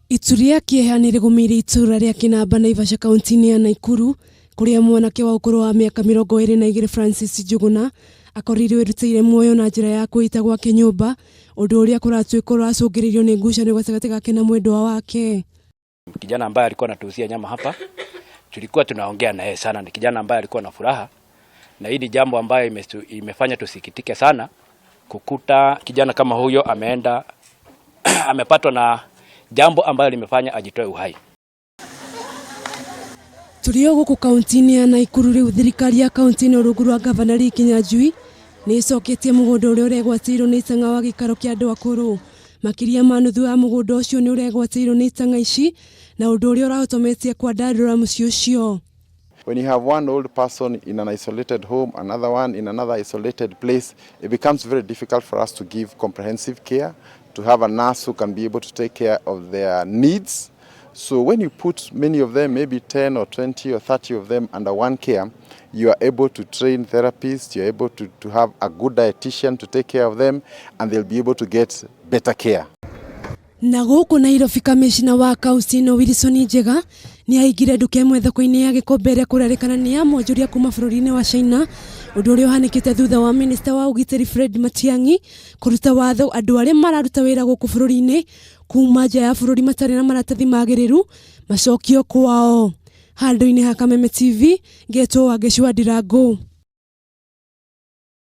Itu rĩa kĩeha nĩ rĩgũmĩire itũũra rĩa Kĩnamba Naivasha kaunti-inĩ ya Naikuru kũrĩa mwanake wa ũkũrũ wa mĩaka 22 Francis Njũgũna akorirwo erutĩire muoyo na njĩra ya kwĩita gwake nyũmba ũndũ ũrĩa kũratuĩka ũracũngĩrĩirio nĩ ngucanio gatagatĩ gake na mwendwa wake. Kijana ambaye alikuwa anatuuzia nyama hapa, tulikuwa tunaongea naye sana. Ni kijana ambaye alikuwa na furaha, na hii ni jambo ambayo imefanya tusikitike sana kukuta kijana kama huyo ameenda amepatwa na jambo ambayo limefanya ajitoe uhai. Tũrĩ o gũkũ kaunti-inĩ ya Naikuru rĩu thirikari ya kaunti ĩno rungu rwa gavana Lee Kinyanjui nĩ ĩcoketie mũgũnda ũrĩa ũregwatĩirwo nĩ itang'a wa gĩikaro kĩa andũ akũrũ. Makĩria ma nuthu ya mũgũnda ũcio nĩ ũregwatĩirwo nĩ itang'a ici na ũndũ ũrĩa ũrahotometie kwandandũra mũciĩ ũcio. When you have one old person in an isolated home, another one in another isolated place, it becomes very difficult for us to give comprehensive care, to have a nurse who can be able to take care of their needs. So when you put many of them, maybe 10 or 20 or 30 of them under one care, you are able to train therapists, you're able to have a good dietitian to take care of them, and they'll be able to get better care. Na gũkũ Nairobi kamĩcina wa kaunti ĩno Wilson Njega nĩ aingire nduka ĩmwe thoko-inĩ ya Gĩkombe ĩrĩa kũrerĩkana nĩ ya mwonjoria kuma bũrũri-inĩ wa China ũndũ ũrĩa ũhanĩkĩte thutha wa minista wa ũgitĩri Fred Matiang'i kũruta watho andũ arĩa mararuta wĩra gũkũ bũrũri-inĩ kuma nja ya bũrũri matarĩ na maratathi magĩrĩru macokio kwao. Handũ-inĩ ha Kameme TV ngetwo Wangeci wa Ndirangu.